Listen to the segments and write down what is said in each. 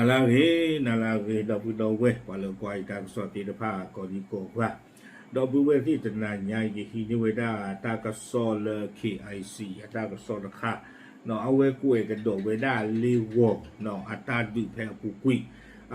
နၤလၢအဂ့ၤ, နၤလၢအဂ့ၤ ဒီပုၢ်ဒီဝဲၢ် ပှၤလၢကွၢ်ယတၢ်ကစီၣ်သ့ၣ်တဖၣ် ကိးဒံကိးဂၤ, ဒီပုၢ်ဝဲၢ်သ့ၣ်တနၤညါ ယဟံးန့ၢ်ဝဲဒၣ်တၢ်ကစီၣ်လၢ KIC အတၢ်ကစီၣ်တခါ, အဝဲကွဲးကဒီးဝဲဒၣ်လ့ဂီၤ အတၢ်ဒုးဖဲအပူၤကွံာ်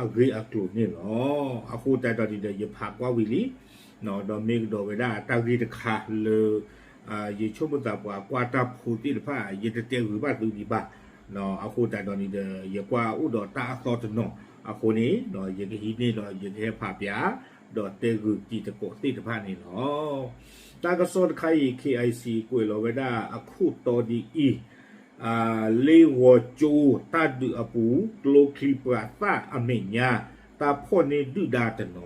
အဂ့ၢ်အကျိၤန့ၣ်လီၤ. အဃိသတးဒီးန့ၣ်ဒီး ယဖးကွၢ်ဝံၤလံ ဒီးမ့ၢ်ကဒီးဝဲဒၣ်တၢ်ဂ့ၢ်တခါလၢ ယဆိကမိၣ်သးပှၤကွၢ်တၢ်ဖိသ့ၣ်တဖၣ် ယတတဲဂုာ်ဘၣ်သုဒံးဘၣ်. အဃိသတးဒီးန့ၣ်ဒီး ယကွၢ်အိၣ်ဒီးတၢ်အသီတနီၤအဃိန့ၣ် ယကဟံးန့ၢ်ဒီးယကဟဲဖးပၠး ဒီးတဲဂုာ်တံၤသကိးသ့ၣ်တဖၣ်န့ၣ်လီၤ. တၢ်ကစီၣ်တခါအံၤ KIC ကွဲးလီၤဝဲဒၣ်အခိၣ်တီဒ်အံၤ လ့ဂီၤကၠိတၢ်ဒုးအပူၤ ကျိချံမျိာ်သၣ်အမဲာ်ညါ တၢ်ဖီၣ်န့ၢ်ဒုၣ်ဒါတနီ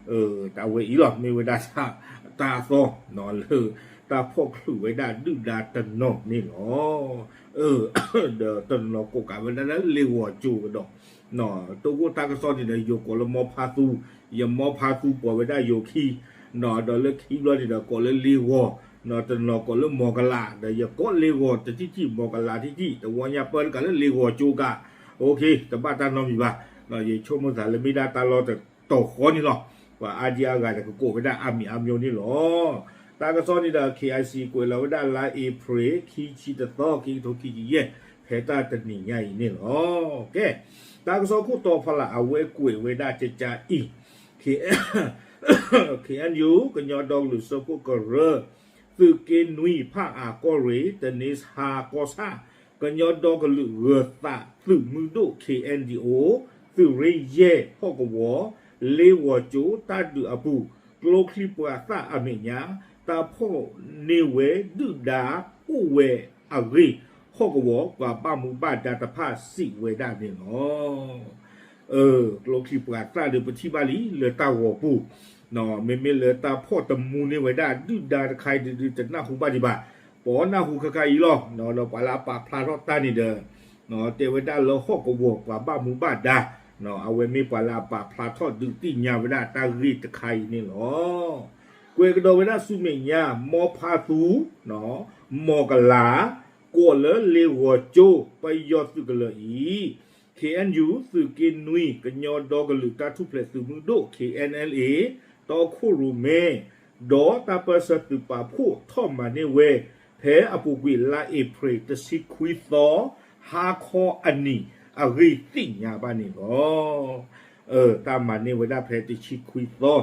ၤ, တၢ်ဝဲအံၤလီၤ မ့ၢ်ဝဲဒၣ်တၢ်အသီလၢ တၢ်ဖီၣ်ချုးဝဲဒၣ်ဒုၣ်ဒါတနီၤန့ၣ်လီၤ. ဒီးတနီၤကိးကးဝဲဒၣ်လၢလ့ဂီၤကၠိကဒီး တိၢ်ကိၢ်တၢ်ကစီၣ်န့ၣ်ဒီး ယိၤကိးလၢမီဖါသူ, ယမီဖါသူပှၤဝဲဒၣ်ယိၤခံ, ဒီးလၢခံဘျီန့ၣ်ဒီး ကိးလၢလ့ဂီၤ, တနီၤကိးလၢမီၤကလး, ဒီးယကိးလ့ဂီၤတထံၣ်ထံၣ် မီၤကလးထံၣ်ထံၣ် တဝီညါပၢတကးလၢလ့ဂီၤကၠိကး, တဘၣ်တၢ်နီတမံၤဘၣ်. ယဆိကမိၣ်သးလၢမ့ၢ်ဒၣ်တၢ်လီၢ်တတီၤဃီန့ၣ်လီၤ. ပှၤအါဒံအါဂၤဒီးကကိးဝဲဒၣ်အါမံၤအါမျိၤန့ၣ်လီၤ. တၢ်ကစီၣ်န့ၣ်ဒီး KIC ကွဲးလီၤဝဲဒၣ်လါအ့ဖြ့ၣ် ခံဆံတသီ ခံကထိခံဆံယဲၢ် ဖဲတၢ်တနံၤညါအံၤန့ၣ်လီၤ. ကဲ, တၢ်ကစီၣ်ခိၣ်တီဖီလာ် အဝဲကွဲးဝဲဒၣ်ကကအံၤ KNU ကညီဒီကလုာ်စၢဖှိၣ်ကရၢ သုးက့နွံဖၣ်အၣ်ကီၢ်ရ့ၣ် တန့ဆါကီၢ်ဆၣ် ကညီဒီကလုာ်ဂၢၤသးသုးမုၢ်ဒိၣ် KNDO သုးရ့ၣ်ယဲၢ်ဟီၣ်ကဝီၤ လ့ဂီၤကၠိတၢ်ဒုးအပူၤ ကျိချံမျိာ်သၣ်အမဲာ်ညါ တၢ်ဖီၣ်န့ၢ်ဝဲဒုၣ်ဒါအိၣ်ဝဲအဂ့ၢ် ဟီၣ်ကဝီၤ ပှၤဘၣ်မူဘၣ်ဒါတဖၣ်စံးဝဲဒၣ်န့ၣ်လီၤ. ကျိချံမျိာ်သၣ်ဒီးပထံၣ်ဘၣ်လံလၢတၢ်ဂီၤပူၤ, မ့မ့ၢ်လၢတၢ်ဖီၣ်တမူန့ၢ်ဝဲဒၣ်ဒုၣ်ဒါတခါအံၤဒုး တနၢ်ဟူဘၣ်ဒံးဘၣ်, ပနၢ်ဟူခဲခါအံၤလီၤ. ဒီးပှၤလၢအပာ်ဖျါထီၣ်တၢ်န့ၣ်ဒီး တဲဝဲဒၣ်လၢဟီၣ်ကဝီၤပှၤဘၣ်မူဘၣ်ဒါ, အဝဲမ့ၢ်ပှၤလၢအပာ်ဖျါထီၣ်ဒုးသ့ၣ်ညါဝဲဒၣ်တၢ်ဂ့ၢ်တခါအံၤန့ၣ်လီၤ. ကွဲးကဒီးဝဲဒၣ်ဆူမဲာ်ညါ မီဖါသူ, မီၤကလး, ကိးလၢလ့ဂီၤကၠိ ပယီၤသုးကလၢၤအံၤ KNU သုးက့နွံ ကညီဒီကလုာ်တၢ်ထူၣ်ဖျဲးသုးမုၢ်ဒိၣ် KNLA တီခိၣ်ရိၣ်မဲ ဒီးတၢ်ပၢၢ်ဆၢသုးပာ်ဖှိၣ်ထီၣ်မၤန့ၢ်ဝဲ ဖဲအပူၤကွံာ်လါအ့ဖြ့ၣ်တဆံခွံသီ ဟါခီအနံၤအဂ့ၢ်သ့ၣ်ညါဘၣ်န့ၣ်လီၤ. တၢ်မၤန့ၢ်ဝဲဒၣ်ဖဲတဆံခွံသီ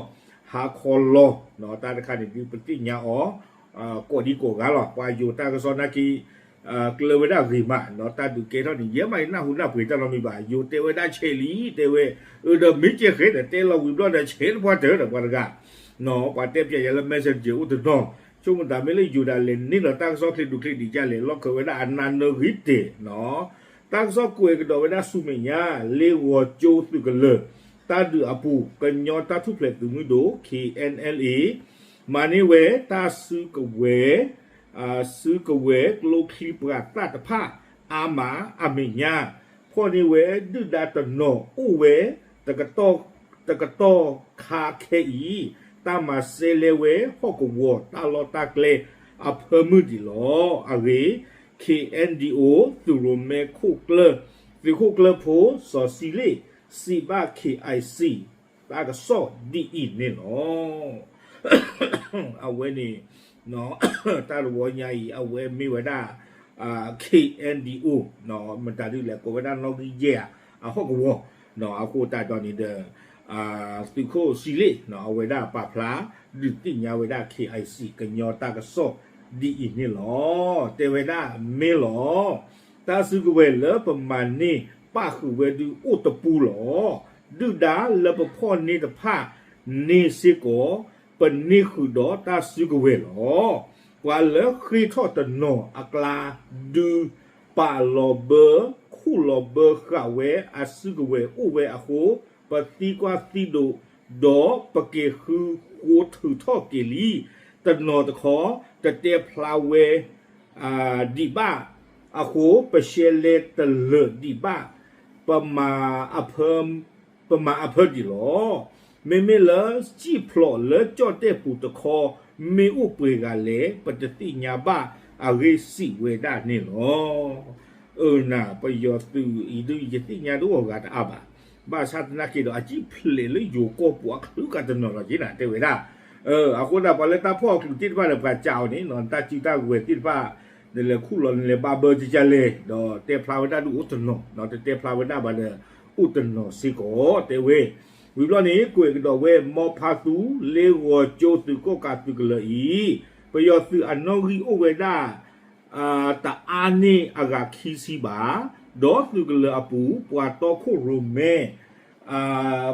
ဟါခီလီၤ. တၢ်တခါန့ၣ်ဒုးပသ့ၣ်ညါအီၤ ကိးဒံကိးဂၤလီၤ. ပှၤယိၤတၢ်ကစီၣ်နာ်က့ ကျၢၤဝဲဒၣ်ဂ့ၤမး တၢ်ဒုးကဲထီၣ်န့ၣ် ယဲမးယနၢ်ဟူနၢ်ပှ့ၤတၢ်နီတမံၤဘၣ်. ယိၤတဲဝဲဒၣ်ဆဲးလံ တဲဝဲ, အၢ ဒီးမ့ၢ်ကဲဃဲဒီး တဲလီၤဝံၤဘျီဒီး ဆဲးတပှၢ်တၢၢ်ဒီးပှၤတဂၤ ပှၤတဲပၠးယၤလၢ messenger အိၣ်တနီၤ, ဆိကမိၣ်သးမ့ၢ်လၢယိၤဒၣ်လဲာ်န့ၣ်လီၤ တၢ်ကစီၣ်ချ့ဒိၣ်ချ့ဒံးကလဲာ် လီၢ်ခၢးဝဲဒၣ်အနးနၢဂ့ၤတဲာ်နီၤ. တၢ်ကစီၣ်ကွဲးကဒီးဝဲဒၣ်ဆူမဲာ်ညါ လ့ဂီၤကၠိသုးကလၢၤ တၢ်ဒုးအပူၤ ကညီတၢ်ထူၣ်ဖျဲးသုးမုၢ်ဒိၣ် KNLA မၤန့ၢ်ဝဲတၢ်စုကဝဲၤ စုကဝဲၤကျိချံမျိာ်သၣ်တဖၣ် အါမးအမဲာ်ညါ ဖီၣ်န့ၢ်ဝဲဒုၣ်ဒါတနီၤအိၣ်ဝဲ တကတီၢ်ခါခဲအံၤ တၢ်မၤစဲလဲဝဲဟီၣ်ကဝီၤတၢ်လီၢ်တၢ်ကျဲအဖၢမုၢ်ဒံးလီၤ. အဂ့ၢ် KNDO သုးရိၣ်မဲခိၣ်ကျၢၢ် သုးခိၣ်ကျၢၢ်ဖိ စီၤစံလ့ၣ် စံးဘၣ် KIC တၢ်ကစီၣ်ဒ်အံၤန့ၣ်လီၤ. အဝဲန့ၣ် တၢ်တဝီညါအံၤ အဝဲမ့ၢ်ဝဲဒၣ် KNDO မတၤဒုလဲၣ် ကိးဝဲဒၣ်နီၣ်ဂံၢ်ယဲၢ်ဧါ အဟီၣ်ကဝီၤ အဃိသတးဒီးန့ၣ်ဒီး သုးခိၣ်စံလ့ၣ် အဝဲဒၣ်ပာ်ဖျါ ဒုးသ့ၣ်ညါဝဲဒၣ် KIC ကညီတၢ်ကစီၣ်ဒ်အံၤန့ၣ်လီၤ. တဲဝဲဒၣ်မ့ၢ်လီၤ. တၢ်စုကဝဲၤလၢပမၤန့ၢ်ပၣ်ဃုာ်ဝဲဒုးအိၣ်တပူၤလီၤ. ဒုၣ်ဒါလၢပဖီၣ်န့ၢ်တဖၣ်န့ၣ်စ့ၢ်ကီး ပန့ၢ်ဃုာ်ဒီးတၢ်စုကဝဲၤလီၤ. ပှၤလၢဃ့ထီၣ်တနီၤအကျါ ဒုးပာ်လီၤဘၢ ခူၣ်လီၤဘၢဃာ်ဝဲအစုကဝဲၤအိၣ်ဝဲအဃိ ပသံကွၢ်သံဒိး ဒီးပက့ၤဃုဃိထုးထီၣ်က့ၤလံ. တနီၤတခီ တတဲဖျါဝဲ ဒံးဘၣ်အဃိ ပရှဲလဲတလၢာ်ဒံးဘၣ် ပမၤအဖၢ ပမၤအဖၢဒံးလီၤ. မ့မ့ၢ်လၢစံၣ်ဖျိးလၢကၠီၣ်တဲၣ်ပူၤတခီ မ့ၢ်အိၣ်ပှဲၤဂၤလဲၣ် ပတသ့ၣ်ညါဘၣ်အဂ့ၢ်စံးဝဲဒၣ်န့ၣ်လီၤ. အၢနၤ ပယီၤသုးအံၤဒုး ယသ့ၣ်ညါဒိၣ်အဂၤတအါဘၣ်. ဘၣ်ဆၣ်သနာ်က့ဒီး အစံၣ်ဖျဲးလၢယိၤကီၢ်ပူၤအချုးကတနီၤလီၤက့နၤ တဲဝဲဒၣ်. အဃိသတးပှၤလၢတၢ်ဖီၣ်အီၤချုးသ့ၣ်တဖၣ်ဒီး ပှၤကးအီၤန့ၣ် တၢ်စုတၢ်ဝဲၤသ့ၣ်တဖၣ် နလဲၤခူၣ်လီၤ နလဲၤဘၣ်ဘၢကကလဲၣ် ဒီးတဲဖျါဝဲဒၣ်ဒုးအိၣ်တနီၤ တတဲဖျါဝဲဒၣ်ဘၣ်ဒီး အိၣ်တနီၤစ့ၢ်ကီး တဲဝဲ. ဝံၤဘျီန့ၣ် ကွဲးကဒီးဝဲ မီဖါသူ လ့ဂီၤကၠိသုးကီၣ်ကးသုးကလၢၤအံၤ ပယီၤသုးအနီၣ်ဂံၢ်အိၣ်ဝဲဒၣ် တအါန့ၢ်အဂၤခံဆံဘၣ်. ဒီးသုးကလၢၤအပူၤ ပှၤတီခိၣ်ရိၣ်မဲ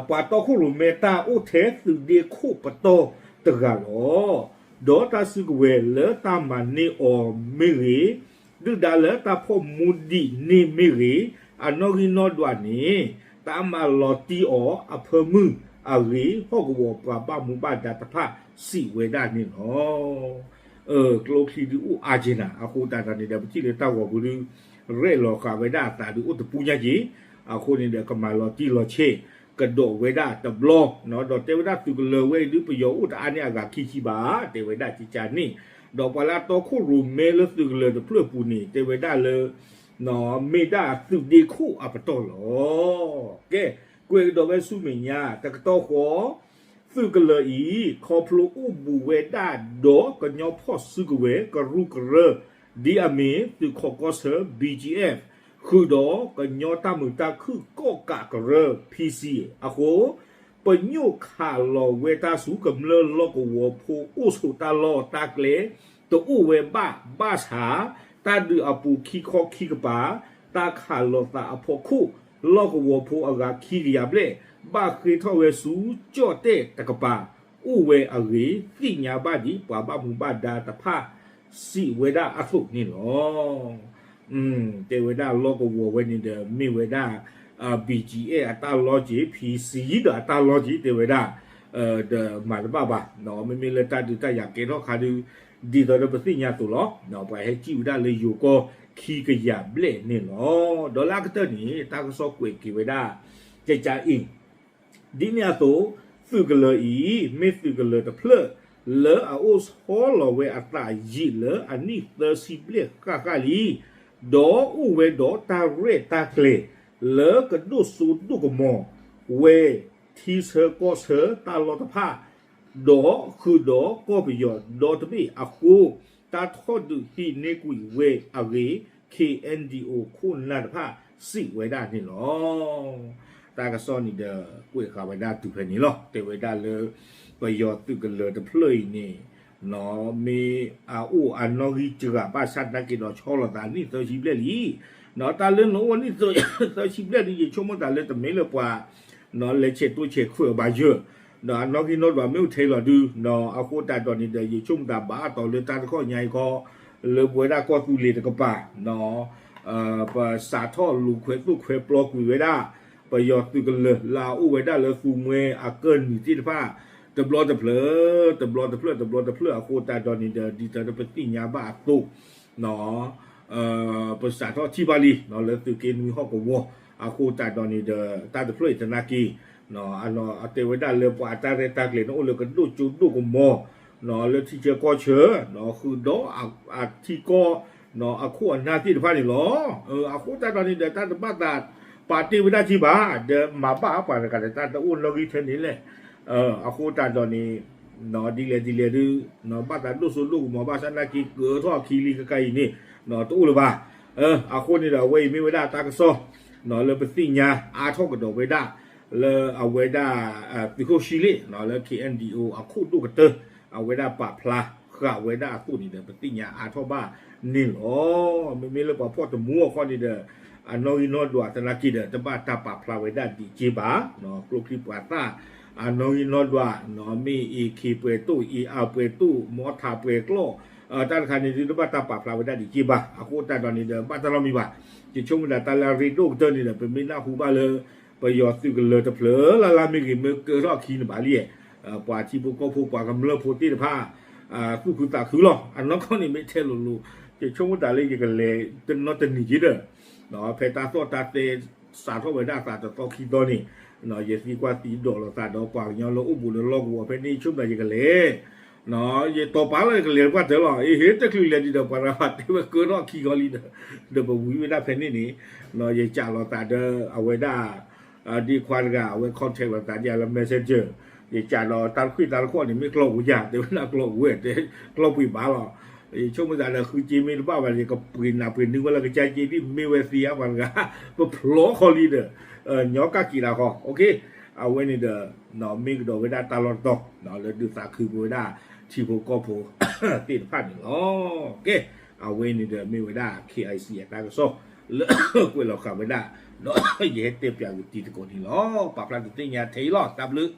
ပှၤတီခိၣ်ရိၣ်မဲတၢ်အိၣ်ထဲသုးဒ့ခိၣ်ပတီၢ်တဂၤလီၤ. ဒီးတၢ်စုကဝဲၤလၢတၢ်မၤန့ၢ်အီၤမ့ၢ်ဂ့ၤ, ဒုၣ်ဒါလၢတၢ်ဖီၣ်မူဒံးန့ၢ်မ့ၢ်ဂ့ၤ, အနီၣ်ဂံၢ်နီၣ်ဒွးန့ၣ် တၢ်မၤလီၤတံၢ်အီၤအဖၢမုၢ်အဂ့ၢ် ဟီၣ်ကဝီၤပှၤဘၣ်မူဘၣ်ဒါတဖၣ်စံးဝဲဒၣ်န့ၣ်လီၤ. ကျိချံဒုးအိၣ်အါက့နၤ အဃိသတးဒီးန့ၣ်ဒီး ပထံၣ်လၢတၢ်ဂီၤပူၤဒုး ရဲၣ်လီၤဃာ်ဝဲဒၣ်အသးဒုးအိၣ်တပူညါက့ၤ, အဃိန့ၣ်ဒီး ကမၤလီၤတံၢ်လီၤဆဲးကဒီးဝဲဒၣ်တဘျီ, ဒီးတဲဝဲဒၣ်သုးကလၢၤဝဲအံၤဒုး ပယီၤအိၣ်တအါန့ၢ်အဂၤခံဆံဘၣ်, တဲဝဲဒၣ်ကကန့ၣ်, ဒီးပှၤလၢအတီခိၣ်ရိၣ်မဲလၢသုးကလၢၤတဖျၢၣ်အပူၤန့ၣ် တဲဝဲဒၣ်လၢ မ့ၢ်ဒၣ်သုးဒ့ခိၣ်အပတီၢ်လီၤ. ကဲ, ကွဲးကဒီးဝဲဆူမဲာ်ညါ တကတီၢ်ဃီ သုးကလၢၤအံၤ ခီဖျိအိၣ်ဘူးဝဲဒၣ်ဒီးကညီဖီၣ်စုကဝဲၤကရူၢ်ကရၢ ဒ်အမ့ၢ်သုးခိးကီၢ်ဆၢ ဘံၣ်ကၠံၣ်အဲၣ်, ဃုာ်ဒီးကညီတၢ်မုာ်တၢ်ခုၣ်ကီၣ်ကးကရၢ ဖံစံ အဃိ ပညိၣ်ခးလီၤဝဲတၢ်ဆူကမျၢၢ်လီၢ်ကဝီၤဖိအိၣ်ဆိးတၢ်လီၢ်တၢ်ကျဲ တအိၣ်ဝဲဘၣ် ဘၣ်ဆၣ် တၢ်ဒုးအပူၤခံခီခံကပၤ တၢ်ခးလိာ်သးအဖီခိၣ် လီၢ်ကဝီၤဖိအဂၤခံကယၤဘျဲၣ် ဘၣ်ဃ့ထီၣ်ဝဲဆူကၠီၣ်တဲၣ်တကပၤ အိၣ်ဝဲအဂ့ၢ် သ့ၣ်ညါဘၣ်ဒံးပှၤဘၣ်မူဘၣ်ဒါတဖၣ် စံးဝဲဒၣ်အသိးန့ၣ်လီၤ. တဲဝဲဒၣ်လီၢ်ကဝီၤဝဲန့ၣ်ဒီး မ့ၢ်ဝဲဒၣ် ဘံၣ်ကၠံၣ်အဲၣ်အတၢ်လီၢ်က့ၤ ဖံစံဒီးအတၢ်လီၢ်က့ၤ တဲဝဲဒၣ် ဒီးမၤတဘၣ်ဘၣ်, မ့မ့ၢ်လၢတၢ်ဒုးတၢ်ယၤကဲထီၣ်ခါဒုး ဒ်သိးဒီးပသ့ၣ်ညါအသိးလီၤ. ပှၤဟဲကံၣ်ဝဲဒၣ်လၢယိၤကီၢ်ခံကယၤဘျဲၣ်န့ၣ်လီၤ. ဒီးလၢအကတၢၢ်န့ၣ် တၢ်ကစီၣ်ကွဲးက့ၤဝဲဒၣ် ကကအံၤ ဒ်န့ၣ်အသိး သုးကလၢၤအံၤ မ့ၢ်သုးကလၢၤတဖျၢၣ် လၢအအိၣ်ဆီလီၤဝဲအသးယံာ်လၢအနံၣ်သၢဆံဘျဲၣ်ဃၣ်ဃၣ်လံ, ဒီးအိၣ်ဝဲဒီးတၢ်ရဲၣ်တၢ်ကျဲၤ လၢကဒိၣ်စိဒိၣ်ကမီၤဝဲ ထံဆၢကီၢ်ဆၢတၢ်လီၢ်တဖၣ် ဒီးဃုာ်ဒီးကီၢ်ပယီၤဒီတဘ့ၣ်အဃိ တၢ်ထီၣ်ဒုးဟံးန့ၢ်ကွံာ်ဝဲအဂ့ၢ် ခ့ၣ်အဲၣ်ယူၣ်အိၣ် ခိၣ်နၢ်တဖၣ်စံးဝဲဒၣ်န့ၣ်လီၤ. တၢ်ကစီၣ်န့ၣ်ဒီး ကွဲးဃာ်ဝဲဒၣ်တုၤဖဲန့ၣ်လီၤ. တဲဝဲဒၣ်လၢ ပယီၤသုးကလၢၤတဖျၢၣ်အံၤန့ၣ် မ့ၢ်အအိၣ်အနီၣ်ဂံၢ်စှၤဘၣ်ဆၣ်သနာ်က့ဒီး ဆီလီၤသးနံၣ်သၢဆံဘျဲၣ်လံ. တၢ်လၢနအိၣ်နံၣ်သၢဆံဘျဲၣ်ဒုး ယဆိကမိၣ်သးလၢတမ့ၢ်လၢပှၤ လဲၤဆဲးတိဆဲးခုးအဘၣ်ယၢၢ်, ဒီးအနီၣ်ဂံၢ်နီၣ်ဒွးမ့ၢ်အိၣ်ထဲလီၤဒုး အဃိသတးဒီးန့ၣ်ဒီး ယဆိကမိၣ်သးဘၣ်အတီၤလၢတၢ်တခီညါအံၤခီ လၢပဝဲဒၣ်ကီၢ်သူလ့ၤတကပၤ ပစးထီၣ်လူၤခွဲးသိၣ်ခွဲးပျီကွံာ်ဝဲဒၣ် ပယီၤသုးကလၢၤလၢအအိၣ်ဝဲဒၣ်လၢသူမှဲအကၢၢ်နံၤသ့ၣ်တဖၣ် တဘျီတဖျၢၣ် တဘျီတဖျၢၣ် တဘျီတဖျၢၣ်အဃိသတးဒီးန့ၣ်ဒီး ဒ်သိးဒီးပသ့ၣ်ညါဘၣ်အသိး ပစးထီၣ်ထံၣ်ဘၣ်လံ လၢသုးက့နွံဟီၣ်ကဝီၤ အဃိသတးဒီးန့ၣ်ဒီး တၢ်တဖျၢၣ်အံၤသနာ်က့ အတဲဝဲဒၣ်လၢပှၤအတၢ်ရဲၣ်တၢ်ကျဲၤန့ၣ် အိၣ်လၢကဒိၣ်စိဒိၣ်ကမီၤ လၢထံဆၢကီၢ်ဆၢ ဃုာ်ဒီးအထံကီၢ် အခိၣ်အနၢ်သ့ၣ်တဖၣ်န့ၣ်လီၤ. အဃိသတးဒီးန့ၣ်ဒီး တၢ်တဘၣ်သးပာ်တ့ၢ်ဝဲဒၣ်က့ၤဘၣ် ဒီးမၤဘၣ်ပှၤတဂၤဒီးတၢ်တအိၣ်နီၣ်ဂံၢ်ထဲန့ၣ်လဲၣ်. အဃိသတးဒီးန့ၣ် ဒ်လဲၣ်ဒ်လဲၣ်ဒုး ဘၣ်သးဒိၣ်စိဒိၣ်ကမီၤဘၣ်ဆၣ်သနာ်က့ ကၢထီၣ်အခံလံကကါအံၤန့ၣ် တအိၣ်လၢၤဘၣ်. အဃိန့ၣ်ဒီး အဝဲအံၤမ့ၢ်ဝဲဒၣ်တၢ်ကစီၣ် လၢပသ့ၣ်ညါအါထီၣ်ကဒီးဝဲဒၣ် လၢအဝဲဒၣ် သုးခိၣ်ဆှံလ့ၣ် လၢ ခ့ၣ်အဲၣ်ယူၣ်အိၣ် အခိၣ်ဒိၣ်ကတၢၢ် အဝဲဒၣ်ပာ်ဖျါဃာ်ဝဲဒၣ်အသိးန့ၣ်ဒီး ပသ့ၣ်ညါအါထီၣ်ဘၣ်န့ၣ်လီၤ. မ့မ့ၢ်လၢပှၤဖီၣ်တမူအဃိန့ၣ်ဒီး အနီၣ်ဂံၢ်နီၣ်ဒွးသနာ်က့ဒီး တဘၣ်တၢ်ပာ်ဖျါဝဲဒၣ်ဒံးက့ၤဘၣ်. ကျိချံပှၤသၣ် အနီၣ်ဂံၢ်နီၣ်ဒွး မ့ၢ် AK ပှဲၤတိၣ် AR ပှဲၤတိၣ် မီထးပှဲၤကျီၢ် တၢ်တခါန့ၣ်ဒုး တဘၣ်တၢ်ပာ်ဖျါဝဲဒၣ်ဒံးက့ၤဘၣ်. အဃိသတးဒီးန့ၣ်ဒီး ဘၣ်တၢ်နီတမံၤဘၣ်. ယဆိကမိၣ်ဒၣ်တၢ်လၢအရ့ဒိၣ်ကတၢၢ်န့ၣ်ဒီး ပမ့ၢ်နၢ်ဟူဘၣ်လၢ ပယီၤသုးကလၢၤတဖျၢၣ်လၢ်လၢ်မ့ၢ်ဂ့ၤ မ့ၢ်ကၢထီၣ်အခံန့ၣ်ဘၣ်လံ. ပှၤထံဖိကီၢ်ဖိ ပှၤကမျၢၢ်ဖိသ့ၣ်တဖၣ် သူၣ်ခုသးခုလီၤ. အနီၢ်ကီၢ်န့ၣ်မ့ၢ်ထဲလိၤလိၤ ယဆိကမိၣ်တၢ်လၢယကလဲၤတနီၣ်တနံၤက့ၤဒီး ဖဲတၢ်သီၣ်တၢ်သဲစးထီၣ်ဝဲဒၣ်အသးတသီခံသီန့ၣ် ယသံကွၢ်သံဒိးလိာ်သးဒီးပှၤကညီလၢအိၣ်ဘူးလၢလီၢ်ကဝီၤဖဲန့ၣ် ယဆိကမိၣ်တၢ်ယကလဲၤ ယတီၤပာ်လီၤ ယကလဲၤပှၢ်တၢၢ်လီၤ. အဟ့ၣ်တချုးလဲၤဒံးဒီး ပှၤတဂၤတဲဝဲကၢထီၣ်ခံခီလံဒီး ဒီးပဝံၤဝဲဒၣ်ဖဲန့ၣ်န့ၣ် ယစးလီၤသးဒီးအဝဲဒၣ် ဒ့ခွါတဂၤ အဝဲ contact လီၤသးဒ်အလၢ messenger ယစးဒီးတၢ်တခွံၣ်တၢ်တခီန့ၣ် မ့ၢ်ကျီၢ်ပူၤယၤ တဲဝဲဒၣ်ကျီၢ်ပူၤဝဲ တဲကျီၢ်ပှ့ၤဘၣ်လီၤ. ယဆိကမိၣ်သးဒီး ဃုစ့မ့ၢ်တဘၣ်ဘၣ်ဒီး ယကပှ့ၤနးပှ့ၤနွံဝဲလၢကစၢ်က့ဒ်မ့ၢ်ဝဲသ့ဧါ ပှၤတဂၤ ပဖျီခီလံဒီး ညီကၢ်က့ၤတၢ်ဃီ အဝဲန့ၣ်ဒီး မ့ၢ်ကဒီးဝဲဒၣ်တၢ်လီၢ်တတီၤ လၢဒုးသးခုပဝဲဒၣ် ထံဖိကီၢ်ဖိသ့ၣ်တဖၣ်န့ၣ်လီၤ. ကဲ အဝဲန့ၣ်ဒီးမ့ၢ်ဝဲဒၣ် KIC အတၢ်ကစီၣ် လၢကွဲးလီၤဃာ်ဝဲဒၣ် ဒီးယဟဲတဲပၠးကတံၤသကိးန့ၣ်လီၤ. ပာ်ဖျါဒုးသ့ၣ်ညါထဲအံၤလီၤ. တၢ်ဘျုး